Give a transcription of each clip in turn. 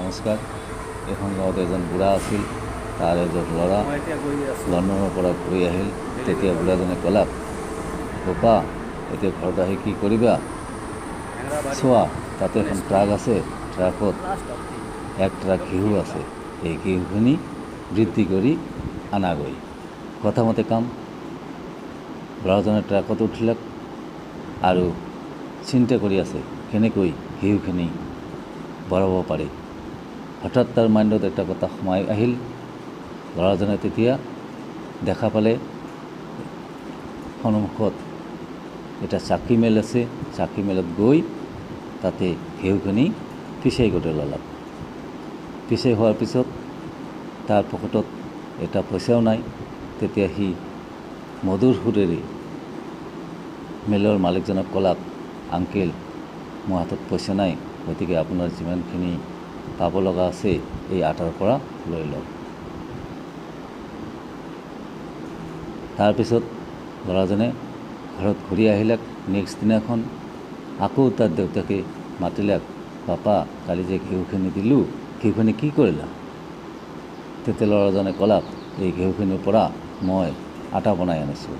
নমস্কাৰ। এখন গাঁৱত এজন বুঢ়া আছিল, তাৰ এজন ল'ৰা মই এতিয়া গৈ আছোঁ লণ্ডনৰ পৰা ঘূৰি আহিল। তেতিয়া বুঢ়াজনে ক'লাক, বোপা, এতিয়া ঘৰত আহি কি কৰিবা? হেঙৰাবাৰী। চোৱা, তাতে এখন ট্ৰাক আছে, ট্ৰাকত লাষ্ট অফ এক ট্ৰাক ঘিউ আছে, এই ঘিউখিনি বৃদ্ধি কৰি আনাগৈ। কথামতে কাম। ল'ৰাজনে ট্ৰাকত উঠিলে আৰু চিন্তা কৰি আছে কেনেকৈ ঘিউখিনি বঢ়াব পাৰি। হঠাৎ তাৰ মাইণ্ডত এটা কথা সোমাই আহিল। ল'ৰাজনে তেতিয়া দেখা পালে সন্মুখত এটা চাকি মেল আছে। চাকি মেলত গৈ তাতে ঘিউখিনি পিচাই গোটাই ল'লাক। পিচাই হোৱাৰ পিছত তাৰ পকেটত এটা পইচাও নাই। তেতিয়া সি মধুৰ সুৰেৰে মেলৰ মালিকজনক ক'লাক, আংকেল, মোৰ হাতত পইচা নাই, গতিকে আপোনাৰ যিমানখিনি পাব লগা আছে এই আটাৰ পৰা লৈ লওক। তাৰপিছত ল'ৰাজনে ঘৰত ঘূৰি আহিলে। নেক্সট দিনাখন আকৌ তাৰ দেউতাকে মাতিলে, পাপা, কালি যে ঘিউখিনি দিলোঁ, ঘিউখিনি কি কৰিলা? তেতিয়া ল'ৰাজনে ক'লাক, এই ঘিউখিনিৰ পৰা মই আটা বনাই আনিছোঁ।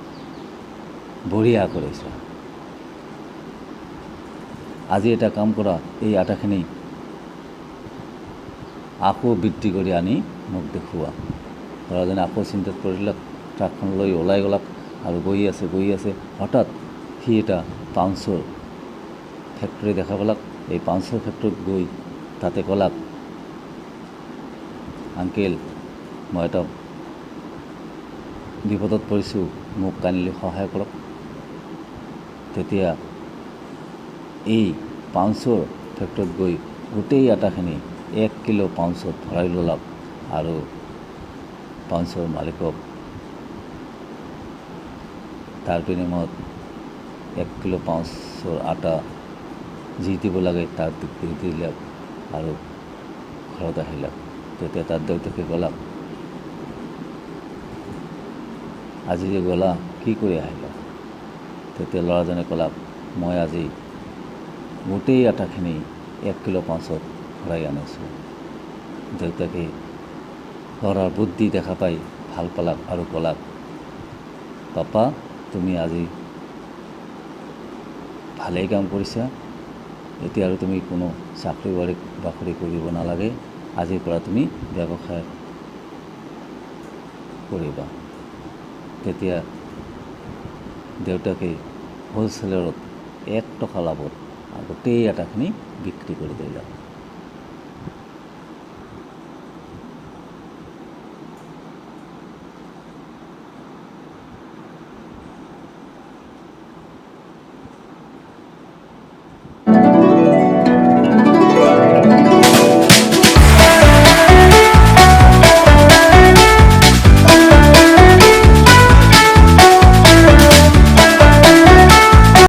বঢ়িয়া কৰিছা, আজি এটা কাম কৰা, এই আটাখিনি আকৌ বৃদ্ধি কৰি আনি মোক দেখুওৱা। ল'ৰাজনে আকৌ চিন্তাত পৰিলে। ট্ৰাকখন লৈ ওলাই গ'লাক আৰু গৈ আছে, গৈ আছে, হঠাৎ সি এটা পাউন্সৰ ফেক্টৰী দেখা পালাক। এই পাউন্সৰ ফেক্টৰীত গৈ তাতে ক'লাক, আংকেল, মই এটা বিপদত পৰিছোঁ, মোক কাইণ্ডলি সহায় কৰক। তেতিয়া এই পাউন্সৰ ফেক্টৰীত গৈ গোটেই আটাখিনি 1 কিলো পাউন্সত ভৰাই ল'লাক আৰু পাউন্সৰ মালিকক তাৰ বিনিময়ত 1 কিলো পাউন্সৰ আটা যি দিব লাগে তাক দি দিলে আৰু ঘৰত আহিলে। তেতিয়া তাৰ দেউতাকে ক'লাক, আজি যে গ'লা, কি কৰি আহিলা? তেতিয়া ল'ৰাজনে ক'লাক, মই আজি গোটেই আটাখিনি 1 কিলো পাউন্সত ভৰাই আনিছোঁ। দেউতাকে ল'ৰাৰ বুদ্ধি দেখা পাই ভাল পালাক আৰু ক'লাক, পাপা, তুমি আজি ভালেই কাম কৰিছা। এতিয়া আৰু তুমি কোনো চাকৰি বাকৰি কৰিব নালাগে। আজিৰ পৰা তুমি ব্যৱসায় কৰিবা। তেতিয়া দেউতাকে হ'লচেলাৰত 1 টকা লাভত গোটেই আটাখিনি বিক্ৰী কৰি দিলে।